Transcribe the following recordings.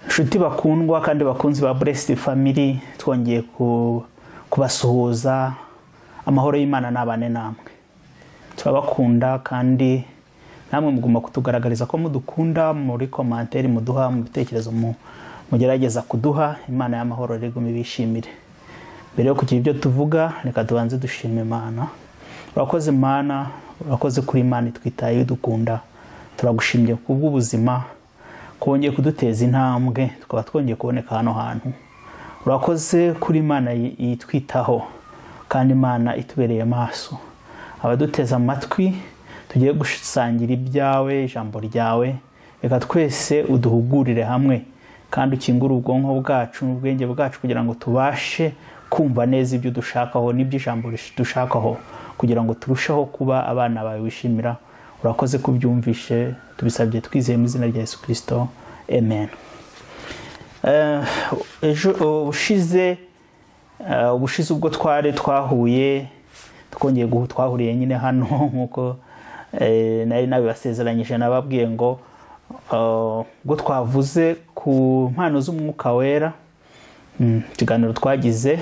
Inshuti bakundwa kandi bakunzi ba Blessed Family, twongeye kubasuhuza. Amahoro y'Imana nabane namwe. Turabakunda kandi namwe mugomba kutugaragariza ko mudukunda muri commentaire, muduha mu bitekerezo, mugerageza kuduha. Imana y'amahoro rigume bishimire. Mbere yo kugira ibyo tuvuga, reka tubanze dushime Imana. Urakoze Imana, urakoze kuri Imana itwitaye, idukunda. Turagushimye kubw'ubuzima, kongeye kuduteza intambwe, tukaba twongeye kuboneka hano hantu. Urakoze kuri Imana yitwitaho kandi Imana itubereye amaso. Abaduteza amatwi tugiye gusangira ibyawe, ijambo ryawe, reka twese uduhugurire hamwe kandi ukingure ubwonko bwacu n'ubwenge bwacu kugira ngo tubashe kumva neza ibyo dushakaho n'ibyo ijambo dushakaho, kugira ngo turusheho kuba abana bawe wishimira. Urakoze kubyumvishe, tubisabye twizeye mu izina rya Yesu Kristo, amen. Ejo ubushize ubwo twari twahuye, twongeye twahuriye nyine hano nkuko nari nabibasezeranyije, nababwiye ngo ubwo twavuze ku mpano z'umwuka wera, ikiganiro twagize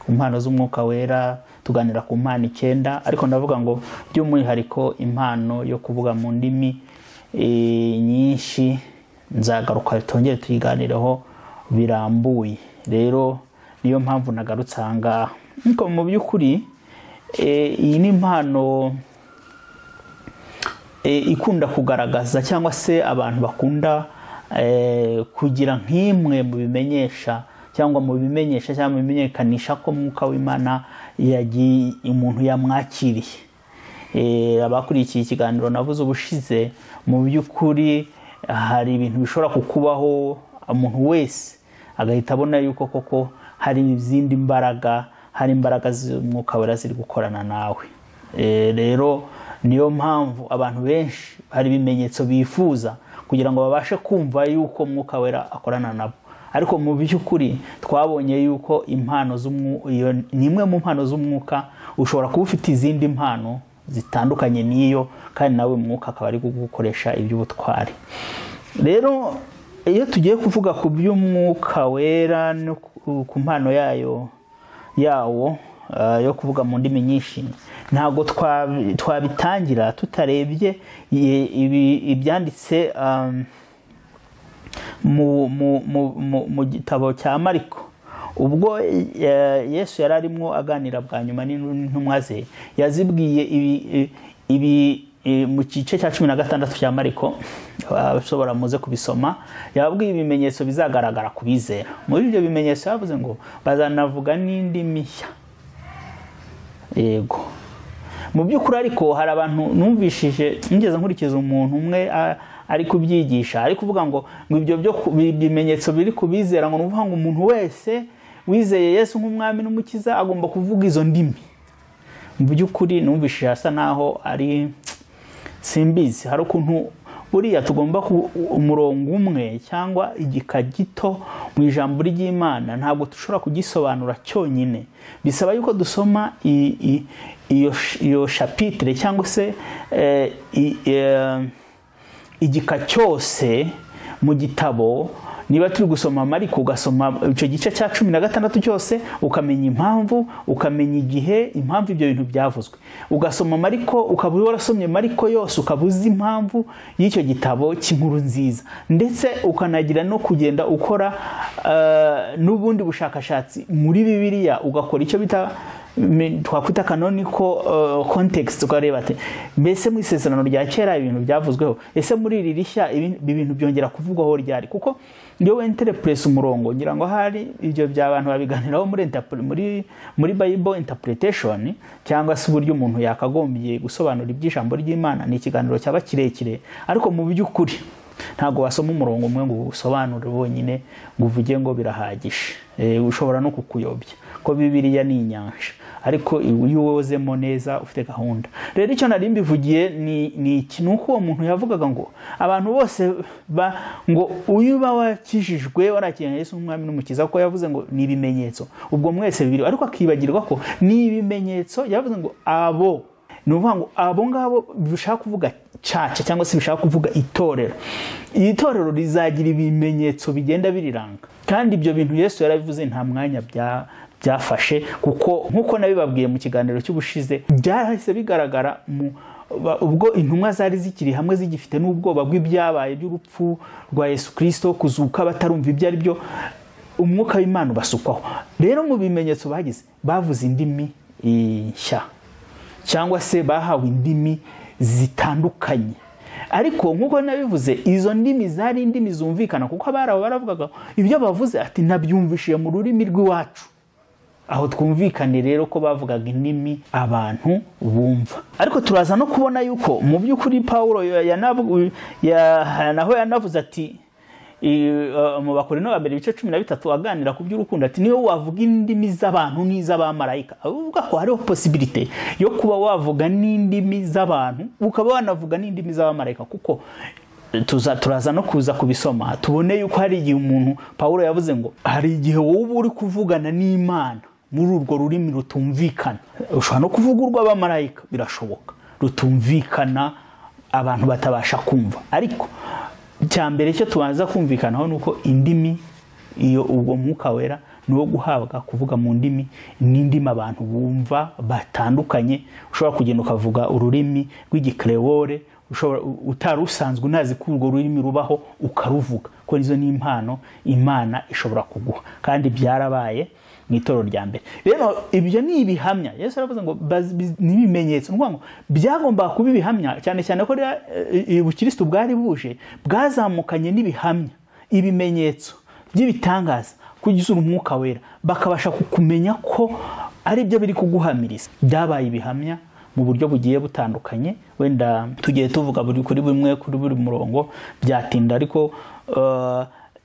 ku mpano z'umwuka wera, tuganira ku mpano 9, ariko ndavuga ngo by'umwihariko impano yo kuvuga mu ndimi nyinshi nzagaruka tongere tuyiganireho birambuye. Rero niyo mpamvu nagarutse aha ngaha. Niko mu by'ukuri iyi ni impano ikunda kugaragaza cyangwa se abantu bakunda kugira nk'imwe mu bimenyesha cyangwa mu bimenyesha cyangwa mu bimenyekanisha ko mwuka w'Imana yagiye umuntu yamwakiriye. Abakurikiye ikiganiro navuze ubushize, mu by'ukuri hari ibintu bishobora kukubaho umuntu wese agahita abona yuko koko hari izindi mbaraga, hari imbaraga z'umwuka wera ziri gukorana nawe. Rero niyo mpamvu abantu benshi hari ibimenyetso bifuza kugira ngo babashe kumva yuko mwuka wera akorana nabo. Ariko mu by'ukuri twabonye yuko impano z'umwuka ni imwe mu mpano z'umwuka, ushobora kuba ufite izindi mpano zitandukanye n'iyo kandi nawe mwuka akaba ari gukoresha iby'ubutwari. Rero iyo tugiye kuvuga ku by'umwuka wera no ku mpano yayo yawo yo kuvuga mu ndimi nyinshi, ntago twabitangira tutarebye ibyanditse mu gitabo cya Mariko. Ubwo Yesu yari arimo aganira bwa nyuma n'intumwa ze, yazibwiye ibi mu gice cya 16 cya Mariko, abashobora muze kubisoma, yababwiye ibimenyetso bizagaragara kubizera. Muri ibyo bimenyetso yavuze ngo bazanavuga n'indimi nshya. Yego, mu by'ukuri ariko hari abantu numvishije ngeze nkurikiza umuntu umwe ari kubyigisha, ari kuvuga ngo ibyo byo bimenyetso biri kubizera, ngo nuvuga ngo umuntu wese wizeye Yesu nk'umwami n'umukiza agomba kuvuga izo ndimi. Mu by'ukuri numvishije asa naho ari simbizi, hari ukuntu buriya tugomba umurongo umwe cyangwa igika gito mu ijambo ry'Imana ntabwo dushobora kugisobanura cyonyine. Bisaba yuko dusoma iyo chapitre cyangwa se igika cyose mu gitabo. Niba turi gusoma Mariko, ugasoma icyo gice cya 16 cyose, ukamenya impamvu, ukamenya igihe impamvu ibyo bintu byavuzwe. Ugasoma Mariko, ukaba warasomye Mariko yose, ukaba uzi impamvu y'icyo gitabo cy'inkuru nziza, ndetse ukanagira no kugenda ukora n'ubundi bushakashatsi muri Bibiliya, ugakora icyo bita twakwita canonical context, ukareba ati mbese mu isezerano rya kera ibintu byavuzweho, ese muri iri rishya ibintu byongera kuvugwaho ryari? Kuko iyo winterpress umurongo, ngira ngo hari ibyo by'abantu babiganiraho muri Bible interpretation cyangwa se uburyo umuntu yakagombye gusobanura iby'ijambo ry'Imana, ni ikiganiro cyaba kirekire. Ariko mu by'ukuri Ntabwo wasoma umurongo umwe ngo usobanure wonyine ngo uvuge ngo birahagije. Ushobora no kukuyobya ko Bibiliya ni inyanja, ariko iyo wozemo neza ufite gahunda. Rero icyo nari mbivugiye ni iki, nuko uwo muntu yavugaga ngo abantu bose ngo uyu uba wakijijwe warakiranye Yesu nk'umwami n'umukiza, kuko yavuze ngo ni ibimenyetso ubwo mwese bibiri, ariko akibagirwa ko ni ibimenyetso yavuze ngo abo, ni ukuvuga ngo abo ngabo bishaka kuvuga caca cyangwa se bishaka kuvuga itorero. Iri torero rizagira ibimenyetso bigenda biriranga, kandi ibyo bintu Yesu yarabivuze nta mwanya byafashe, kuko nkuko nabibabwiye mu kiganiro cy'ubushize byahise bigaragara ubwo intumwa zari zikiri hamwe zigifite n'ubwoba bw'ibyabaye by'urupfu rwa Yesu Kristo, kuzuka batarumva ibyo ari byo, umwuka w'Imana ubasukwaho. Rero mu bimenyetso bagize bavuze indimi nshya cyangwa se bahawe indimi zitandukanye, ariko nkuko nabivuze izo ndimi zari indimi zumvikana, kuko abaraho baravugaga ibyo bavuze ati nabyumvishije mu rurimi rw'iwacu. Aho twumvikane rero ko bavugaga indimi abantu bumva. Ariko turaza no kubona yuko mu by'ukuri Paulo naho yanavuze ati mu Bakorinto ba mbere ibice 13 aganira ku by'urukundo ati niyo wavuga indimi z'abantu n'iz'abamarayika, avuga ko hariho possibility yo kuba wavuga n'indimi z'abantu ukaba wanavuga n'indimi z'abamarayika, kuko turaza no kuza kubisoma tubone yuko hari igihe umuntu Paulo yavuze ngo hari igihe wowe uri kuvugana n'Imana muri urwo rurimi rutumvikana, ushobora no kuvuga urw'abamarayika birashoboka rutumvikana abantu batabasha kumva. Ariko cyambere cyo tubanza kumvikanaho nuko indimi iyo ubwo mwuka wera nuwo guhabwa kuvuga mu ndimi n'indimi abantu bumva batandukanye. Ushobora kugenda ukavuga ururimi rw'igikreole ushobora utari usanzwe unazi ko urwo rurimi rubaho ukaruvuga, ko nizo ni impano Imana ishobora kuguha, kandi byarabaye mu itorero rya mbere. Rero ibyo ni ibihamya Yesu aravuze ngo ni ibimenyetso, ngo byagomba kuba ibihamya, cyane cyane ko ubukristo bwari buje bwazamukanye n'ibihamya, ibimenyetso by'ibitangaza kugiza umwuka wera, bakabasha kukumenya ko ari byo biri kuguhamiriza. Byabaye ibihamya mu buryo bugiye butandukanye, wenda tugiye tuvuga buri kuri bimwe kuri buri murongo byatinda, ariko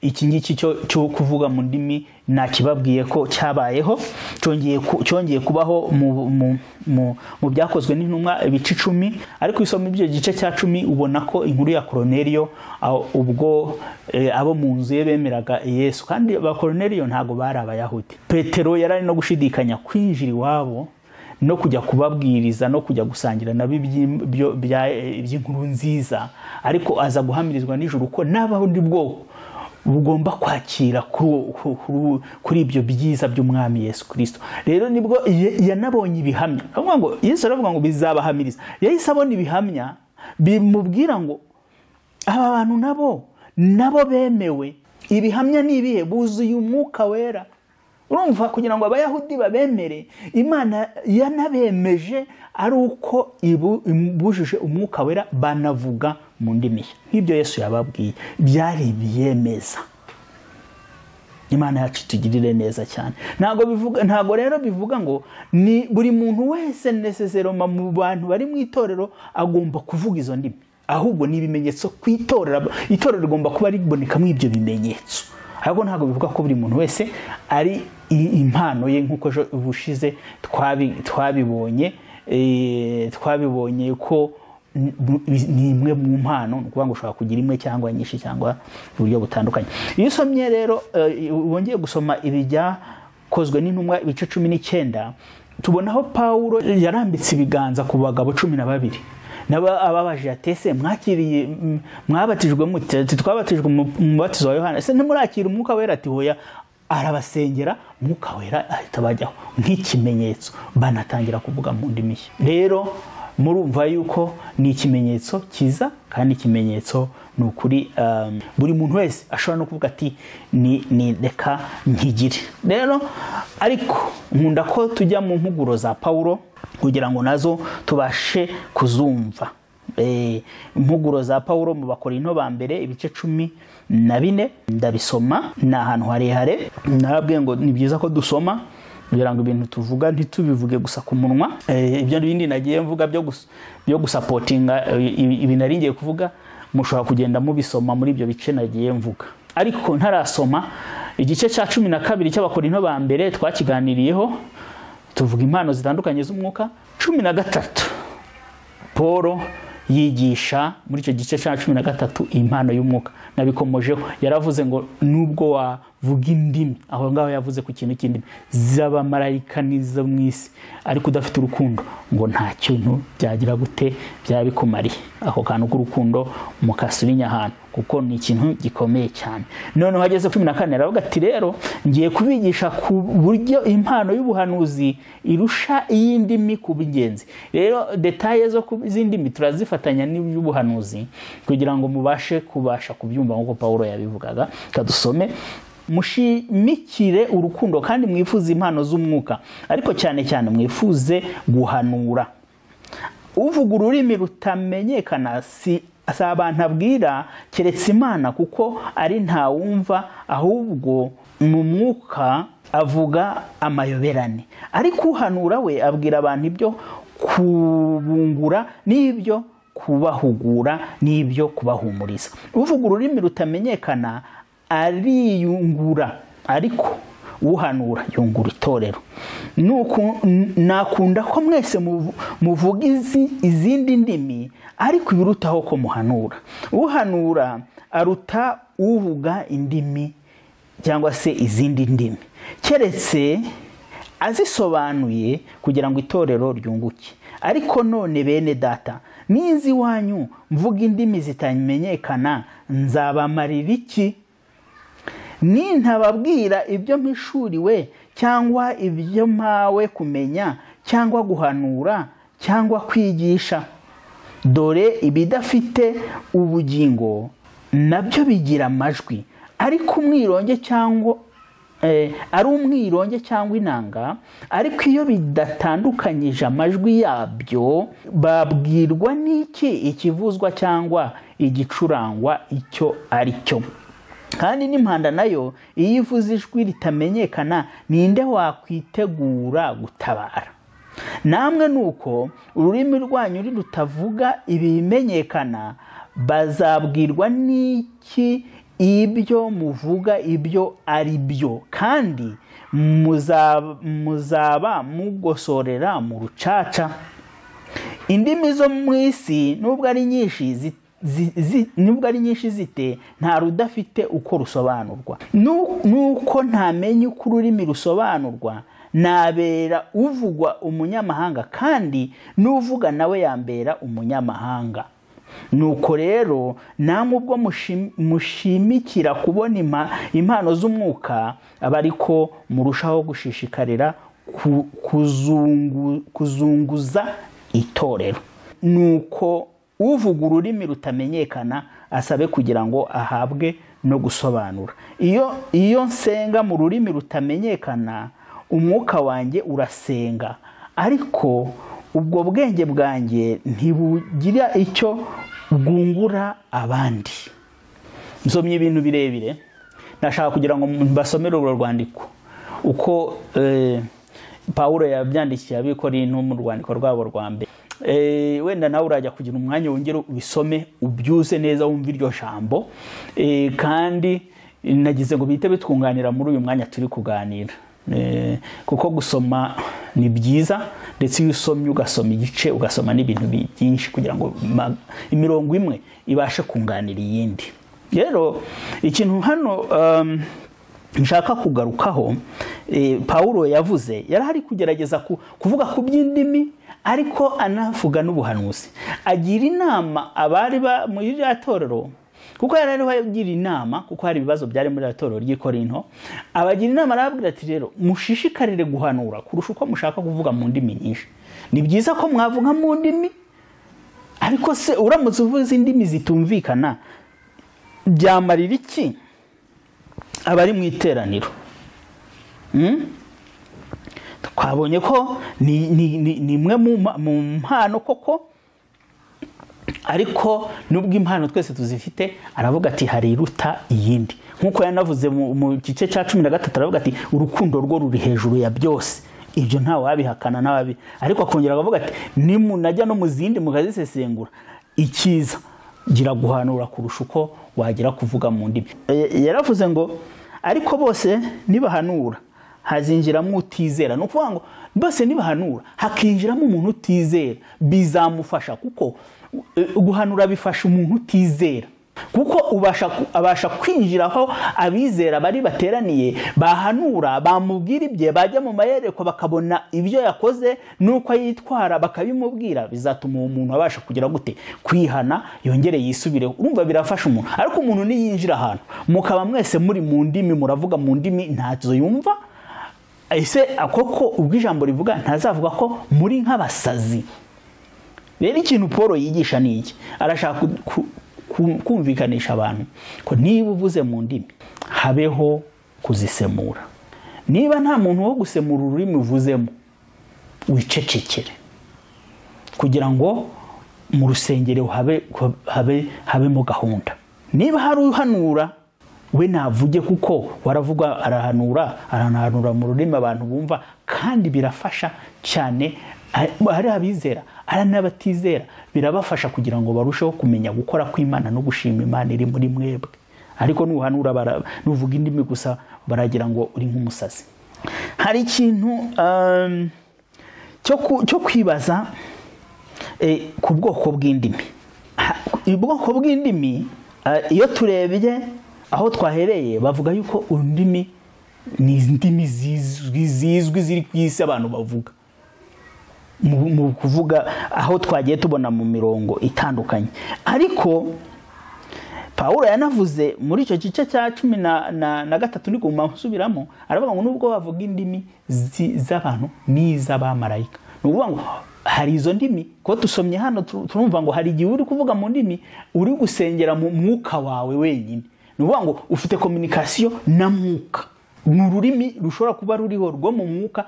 iki ngiki cyo kuvuga mu ndimi nakibabwiye ko cyabayeho, cyongeye kubaho mu byakozwe n'intumwa ibice 10. Ariko isoma ibyo gice cya 10 ubona ko inkuru ya Koroneliyo ubwo abo mu nzu ye bemeraga Yesu, kandi ba Koroneliyo ntago bari abayahudi. Petero yarari no gushidikanya kwinjira iwabo no kujya kubabwiriza no kujya gusangira nabo iby'inkuru nziza, ariko aza guhamirizwa n'ijuru ko n'abahundi bwoko bugomba kwakira kuri ibyo byiza by'umwami Yesu Kristo. Rero nibwo yanabonye ibihamya, akavuga ngo Yesu aravuga ngo bizabahamiriza. Yahise abona ibihamya bimubwira ngo aba bantu nabo bemewe. Ibihamya ni ibihe? Buzuye umwuka wera. Urumva kugira ngo abayahudi babemere, Imana yanabemeje ari uko ibujije umwuka wera banavuga mu ndimi. Nk'ibyo Yesu yababwiye byari byemeza. Imana yacu tugirire neza cyane. Ntago rero bivuga ngo ni buri muntu wese necessarily mu bantu bari mu itorero agomba kuvuga izo ndimi, ahubwo ni ibimenyetso ku itorero. Itorero rigomba kuba ribonekamo ibyo bimenyetso, ahubwo ntago bivuga ko buri muntu wese ari impano ye, nkuko ubushize twabibonye ko ni imwe mu mpano, ni ukuvuga ngo ushobora kugira imwe cyangwa nyinshi cyangwa uburyo butandukanye. Iyo usomye rero wongeye gusoma ibijyakozwe n'intumwa ibice 19, tubonaho Paulo yarambitse ibiganza ku bagabo 12 naba ababaje atese mwakiriye mwabatijwe mute? Twabatijwe mu mubatizo wa Yohana. Ese ntimurakira umwuka wera? Ati hoya. Arabasengera umwuka wera ahita bajyaho nk'ikimenyetso, banatangira kuvuga mu ndimi. Rero murumva yuko ni ikimenyetso kiza, kandi ikimenyetso ni ukuri buri muntu wese ashobora no kuvuga ati ni reka nkigire. Rero ariko nkunda ko tujya mu mpuguro za Paulo kugira ngo nazo tubashe kuzumva. Impuguro za Paulo mu Bakorinto ba mbere ibice 14 ndabisoma, ni ahantu harehare. Narabwiye ngo ni byiza ko dusoma kugira ngo ibintu tuvuga ntitubivuge gusa ku munwa. Ibyo bindi nagiye mvuga byo gusapotinga ibi naringiye kuvuga, Mushobora kugenda mubisoma muri ibyo bice nagiye mvuga. Ariko ntarasoma igice cya 12 cy'Abakorinto ba mbere twakiganiriyeho, tuvuga impano zitandukanye z'umwuka. 13 Paul yigisha muri icyo gice cya 13 impano y'umwuka. Nabikomojeho, yaravuze ngo nubwo wavuga indimi, aho ngaho yavuze ku kintu cy'indimi z'abamarayika n'izo mu isi, ariko udafite urukundo ngo nta kintu byagira gute byabikumariye. Ako kantu k'urukundo mukasurinya ahantu, kuko ni ikintu gikomeye cyane. Noneho ageze 14 aravuga ati rero ngiye kubigisha ku buryo impano y'ubuhanuzi irusha iy'indimi kuba ingenzi. Rero detaye zo z'indimi turazifatanya n'iby'ubuhanuzi kugira ngo mubashe kubasha kubyumva nk'uko Paulo yabivugaga. Kadusome. Mushimikire urukundo kandi mwifuze impano z'umwuka, ariko cyane cyane mwifuze guhanura. Uvuga ururimi rutamenyekana si abantu abwira keretse Imana, kuko ari nta wumva, ahubwo mu mwuka avuga amayoberane. Ariko uhanura we abwira abantu ibyo kubungura n'ibyo kubahugura n'ibyo kubahumuriza. Uvuga ururimi rutamenyekana ariyungura, ariko uhanura yungura itorero. Nuko nakunda ko mwese muvuga izindi ndimi, ariko ibirutaho ko muhanura. Uhanura aruta uvuga indimi cyangwa se izindi ndimi, keretse azisobanuye kugira ngo itorero ryunguke. Ariko none bene data, nizi wanyu mvuga indimi zitamenyekana, nzabamarira iki? Nintababwira ibyo mpishuriwe cyangwa ibyo mpawe kumenya cyangwa guhanura cyangwa kwigisha. Dore ibidafite ubugingo nabyo bigira amajwi, ariko umwironge cyangwa ari umwironge cyangwa inanga, ariko iyo bidatandukanyije amajwi yabyo babwirwa n'iki ikivuzwa cyangwa igicurangwa icyo ari cyo? Kandi n'impanda nayo iyo ivuze ijwi ritamenyekana, ninde wakwitegura gutabara? Namwe nuko ururimi rwanyu rutavuga ibimenyekana, bazabwirwa n'iki ibyo muvuga ibyo ari byo? Kandi muzaba mugosorera mu rucaca. Indimi zo mu isi nubwo ari nyinshi nubwo ari nyinshi zite, nta rudafite uko rusobanurwa. Nuko ntamenye uko ururimi rusobanurwa, nabera uvugwa umunyamahanga, kandi n'uvuga nawe yambera umunyamahanga. Nuko rero namwe ubwo mushimikira kubona impano z'umwuka, abariko murushaho gushishikarira kuzunguza itorero. Nuko uvuga ururimi rutamenyekana asabe kugira ngo ahabwe no gusobanura. Iyo nsenga mu rurimi rutamenyekana, umwuka wanjye urasenga, ariko ubwo bwenge bwanjye ntibugira icyo bwungura abandi. Nsomye ibintu birebire, nashaka kugira ngo mbasomere urwo rwandiko uko Paulo yabyandikiye Abikorinto mu rwandiko rwabo rwa mbere. Wenda nawe urajya kugira umwanya wongere ubisome ubyuze neza wumva iryo jambo, kandi nagize ngo bihite bitwunganira muri uyu mwanya turi kuganira, kuko gusoma ni byiza, ndetse iyo usomye ugasoma igice ugasoma n'ibintu byinshi kugira ngo imirongo imwe ibashe kunganira iyindi. Rero ikintu hano nshaka kugarukaho, Paulo yavuze yari ari kugerageza kuvuga ku by'indimi, ariko anavuga n'ubuhanuzi. Agira inama abari muri rya torero, kuko yari ariho agira inama, kuko hari ibibazo byari muri rya torero ry'i Korinto. Abagira inama arababwira ati rero mushishikarire guhanura kurusha uko mushaka kuvuga mu ndimi nyinshi. Ni byiza ko mwavuga mu ndimi, ariko se uramutse uvuze indimi zitumvikana byamarira iki abari mu iteraniro? Twabonye ko ni imwe mu mpano koko, ariko nubwo impano twese tuzifite, aravuga ati hari iruta iyindi. Nkuko yanavuze mu gice cya 13, aravuga ati urukundo rwo ruri hejuru ya byose. Ibyo nta wabihakana n'ababi, ariko akongera akavuga ati nimunajya no mu zindi mukazisesengura, ikiza Gira guhanura kurusha uko wagira kuvuga mu ndimi. Yaravuze ngo ariko bose nibahanura hazinjiramo utizera. Ni ukuvuga ngo bose nibahanura hakinjiramo umuntu utizera, bizamufasha, kuko guhanura bifasha umuntu utizera, kuko abasha kwinjira aho abizera bari bateraniye, bahanura, bamubwira ibye, bajya mu mayerekwa bakabona ibyo yakoze nuko yitwara bakabimubwira. Bizatuma uwo muntu abasha kugira gute? Kwihana, yongere yisubire. Urumva birafasha umuntu. Ariko umuntu niyinjira ahantu mukaba mwese muri mu ndimi, muravuga mu ndimi ntazo yumva, ese koko ubwo ijambo rivuga ntazavuga ko muri nk'abasazi? Rero ikintu Paul yigisha ni iki? Arashaka kumvikanisha abantu ko niba uvuze mu ndimi habeho kuzisemura. Niba nta muntu wo gusemura ururimi uvuzemo, wicecekere, kugira ngo mu rusengero habemo gahunda. Niba hari uhanura, we navuge, kuko waravuga arahanura, aranahanura mu rurimi abantu bumva, kandi birafasha cyane. Hari abizera, hari n'abatizera, birabafasha kugira ngo barusheho kumenya gukora kw'Imana no gushima Imana iri muri mwebwe. Ariko nuhanura, nuvuga indimi gusa, baragira ngo uri nk'umusazi. Hari ikintu cyo kwibaza ku bwoko bw'indimi. Ubwoko bw'indimi, iyo turebye aho twahereye, bavuga yuko indimi ni indimi zizwi ziri ku isi abantu bavuga, mu kuvuga aho twagiye tubona mu mirongo itandukanye. Ariko Paulo yanavuze muri icyo gice cya 13, ni guma nsubiramo, aravuga ngo nubwo bavuga indimi z'abantu n'iz'abamarayika. Ni ukuvuga ngo hari izo ndimi, ko tusomye hano turumva ngo hari igihe uri kuvuga mu ndimi uri gusengera mu mwuka wawe wenyine. Ni ukuvuga ngo ufite communication na mwuka. Ni ururimi rushobora kuba ruriho rwo mu mwuka,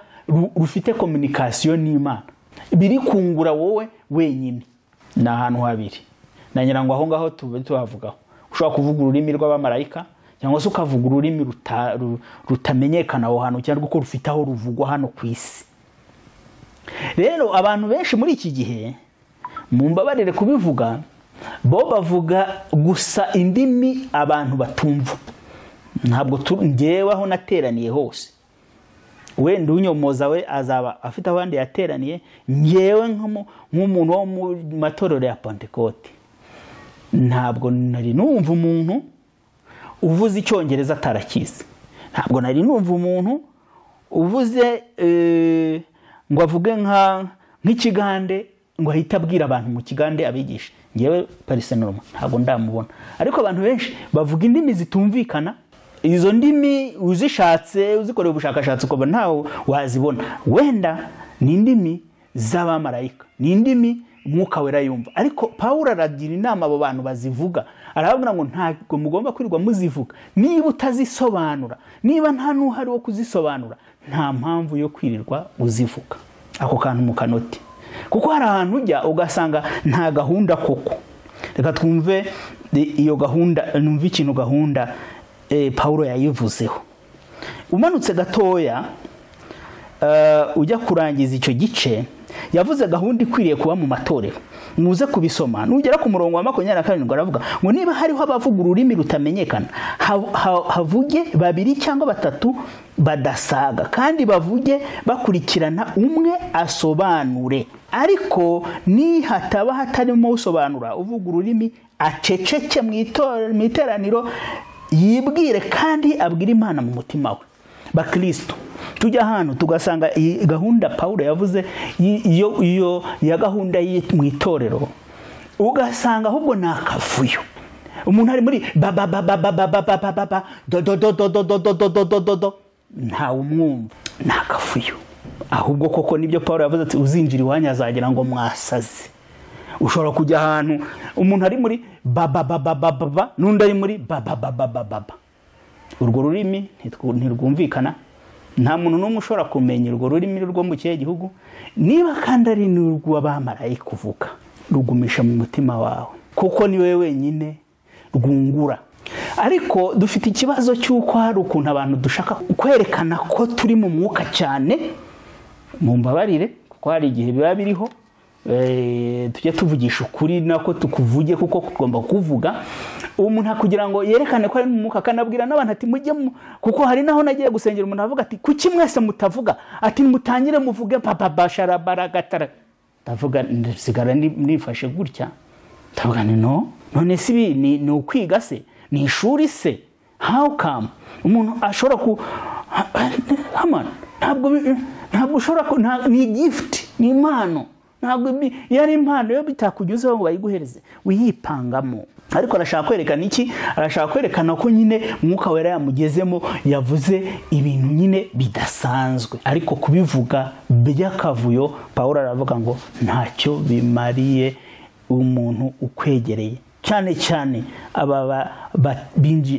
rufite communication n'Imana, biri kungura wowe wenyine. Ni ahantu habiri nanyira ngo aho ngaho tube tuhavugaho. Ushobora kuvuga ururimi rw'abamarayika, cyangwa se ukavuga ururimi rutamenyekana aho hantu, cyangwa ko rufite aho ruvugwa hano ku isi. Rero abantu benshi muri iki gihe, mumbabarire kubivuga, bo bavuga gusa indimi abantu batumva. Ntabwo ngewe aho nateraniye hose, wenda unyomoza we azaba afite abandi yateraniye, ngewe nk'umuntu wo mu matorero ya Pentecote, ntabwo nari numva umuntu uvuze icyongereza atarakizi. Ntabwo nari numva umuntu uvuze ngo avuge nk'ikigande ngo ahite abwira abantu mu kigande abigisha. Ngewe personnellement ntabwo ndamubona. Ariko abantu benshi bavuga indimi zitumvikana. Izo ndimi uzishatse uzikoreye ubushakashatsi ukabona ntawe wazibona. Wenda ni indimi z'abamarayika, ni indimi Mwuka Wera yumva. Ariko Paulo aragira inama abo bantu bazivuga, arababwira ngo ntabwo mugomba kwirirwa muzivuga. Niba utazisobanura, niba nta n'uhari wo kuzisobanura, nta mpamvu yo kwirirwa uzivuga. Ako kantu mu kanoti, kuko hari ahantu ujya ugasanga nta gahunda koko. Reka twumve iyo gahunda, numve ikintu gahunda Paulo yayivuzeho. Umanutse gatoya ujya kurangiza icyo gice, yavuze gahunda ikwiriye kuba mu matorero. Muze kubisoma, nugera ku murongo wa 27 aravuga ngo niba hariho abavuga ururimi rutamenyekana, havuge babiri cyangwa batatu badasaga, kandi bavuge bakurikirana, umwe asobanure. Ariko ni hataba hatarimo usobanura, uvuga ururimi aceceke mu iteraniro, yibwire kandi abwire Imana mu mutima we. Bakristo tujya ahantu tugasanga iyi gahunda Paulo yavuze, iyo ya gahunda mu itorero, ugasanga ahubwo ni akavuyo. Umuntu ari muri ba ba ba ba ba ba ba ba ba ba do do do do do do do do do do do, ntawe umwumva, ni akavuyo. Ahubwo koko nibyo Paulo yavuze ati uzinjira iwanyu azagira ngo mwasaze. Ushobora kujya ahantu umuntu ari muri ba ba ba ba ba ba, n'undi ari muri ba ba ba ba ba ba. Urwo rurimi ntirwumvikana, nta muntu n'umwe ushobora kumenya urwo rurimi rwo mu kihe gihugu. Niba kandi ari n'urw'abamarayika uvuga, rugumisha mu mutima wawe, kuko ni wewe wenyine rwungura. Ariko dufite ikibazo cy'uko hari ukuntu abantu dushaka kwerekana ko turi mu mwuka cyane, mumbabarire, kuko hari igihe biba biriho. Tujye tuvugisha ukuri nako tukuvuge kuko tugomba kuvuga. Umuntu kugira ngo yerekane ko ari mu mwuka akanabwira n'abantu ati mujye, kuko hari naho nagiye gusengera umuntu avuga ati kuki mwese mutavuga, ati mutangire muvuge papa basharabaragatar. Ndavuga nsigara nifashe gutya, ndavuga ni no none si ibi ni ukwiga se, ni ishuri se? How come umuntu ashobora ku hamana? Ntabwo ushobora, ni gift, ni impano. Ntabwo yari impano yo bitakunyuzeho ngo bayiguhereze, uyipangamo. Ariko arashaka kwerekana iki? Arashaka kwerekana ko nyine Mwuka Wera yamugezemo, yavuze ibintu nyine bidasanzwe. Ariko kubivuga by'akavuyo, Pawulo aravuga ngo ntacyo bimariye umuntu ukwegereye. Cyane cyane aba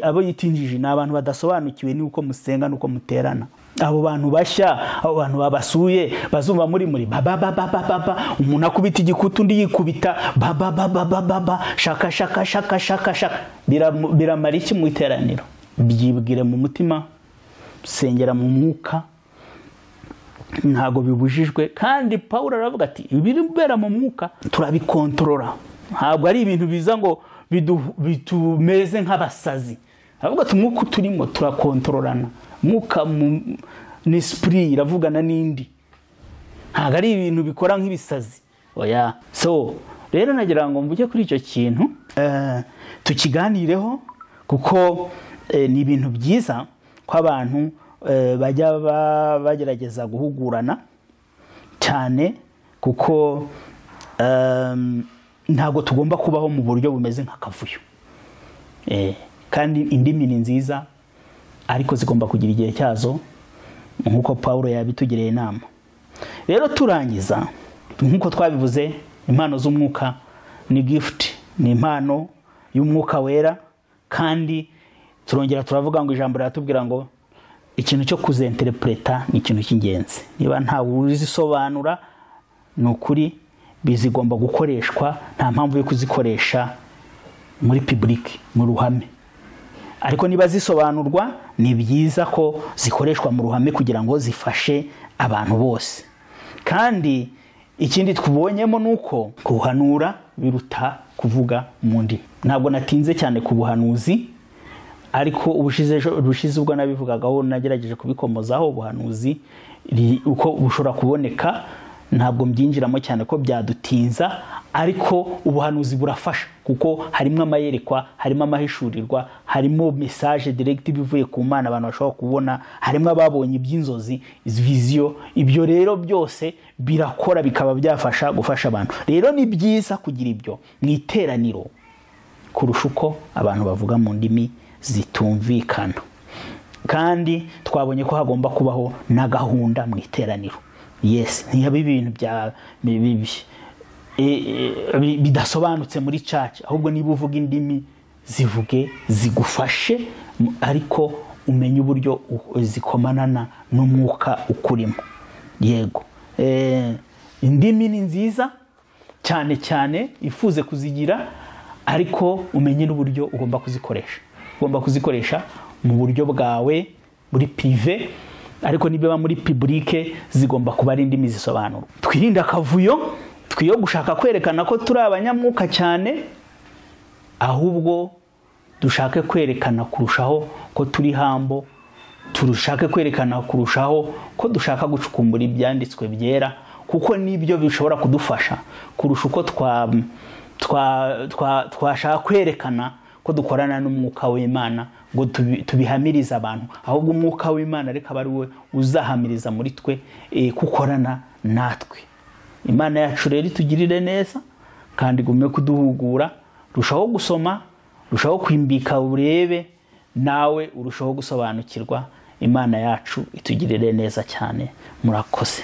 abo yitinjije ni abantu badasobanukiwe n'uko musenga n'uko muterana. Abo bantu bashya, abo bantu babasuye bazumva muri ba ba ba ba ba, umuntu akubita igikutu undi yikubita ba ba ba ba ba ba, shaka shaka shaka shaka shaka. Biramara iki mu iteraniro? Byibwire mu mutima, sengera mu mwuka, ntago bibujijwe. Kandi Pawulo aravuga ati ibiribera mu mwuka turabikontorora, ntabwo ari ibintu biza ngo bitumeze nk'abasazi. Avuga ati umwuka turimo turakontororana, mwuka ni esprit iravugana n'indi, ntabwo ari ibintu bikora nk'ibisazi. Oya. So rero nagira ngo mvuge kuri icyo kintu, tukiganireho kuko ni ibintu byiza ko abantu bajya bagerageza guhugurana cyane, kuko ntabwo tugomba kubaho mu buryo bumeze nk'akavuyo. Kandi indimi ni nziza, ariko zigomba kugira igihe cyazo nk'uko Pawulo yabitugiriye inama. Rero turangiza nk'uko twabivuze, impano z'umwuka ni gift, ni impano y'umwuka wera. Kandi turongera turavuga ngo ijambo riratubwira ngo ikintu cyo kuzinterpreta ni ikintu cy'ingenzi. Niba nta uzisobanura, ni ukuri bizigomba gukoreshwa, nta mpamvu yo kuzikoresha muri public, mu ruhame. Ariko niba zisobanurwa ni byiza ko zikoreshwa mu ruhame kugira ngo zifashe abantu bose. Kandi ikindi twubonyemo nuko kuhanura biruta kuvuga mu ndimi. Ntabwo natinze cyane ku buhanuzi, ariko ubushize ubwo nabivugagaho nagerageje kubikomozaho. Ubuhanuzi uko bushobora kuboneka ntabwo mbyinjiramo cyane ko byadutinza, ariko ubuhanuzi burafasha kuko harimo amayerekwa, harimo amahishurirwa, harimo message direct bivuye ku Mana abantu bashobora kubona, harimo ababonye iby'inzozi, vision. Ibyo rero byose birakora bikaba byafasha gufasha abantu. Rero ni byiza kugira ibyo mu iteraniro kurusha uko abantu bavuga mu ndimi zitumvikana. Kandi twabonye ko hagomba kubaho na gahunda mu iteraniro. Yes, ntiyabe ibintu bya bidasobanutse muri church, ahubwo niba uvuga indimi zivuge zigufashe, ariko umenye uburyo zikomanana n'umwuka ukurimo. Yego, indimi ni nziza cyane cyane ifuze kuzigira, ariko umenye n'uburyo ugomba kuzikoresha. Ugomba kuzikoresha mu buryo bwawe muri prive, ariko niba muri public zigomba kuba ari indimi zisobanura. Twirinde akavuyo, twiyo gushaka kwerekana ko turi abanyamwuka cyane, ahubwo dushake kwerekana kurushaho ko turi hambo, turushake kwerekana kurushaho ko dushaka gucukumbura ibyanditswe byera, kuko nibyo bishobora kudufasha kurusha uko twashaka kwerekana ko dukorana n'umwuka w'Imana ngo tubihamirize abantu. Ahubwo umwuka w'Imana reka bari we uzahamiriza muri twe kukorana natwe. Imana yacu rero itugirire neza kandi gume kuduhugura, rushaho gusoma, rushaho kwimbika urebe, nawe urushaho gusobanukirwa. Imana yacu itugirire neza cyane. Murakoze.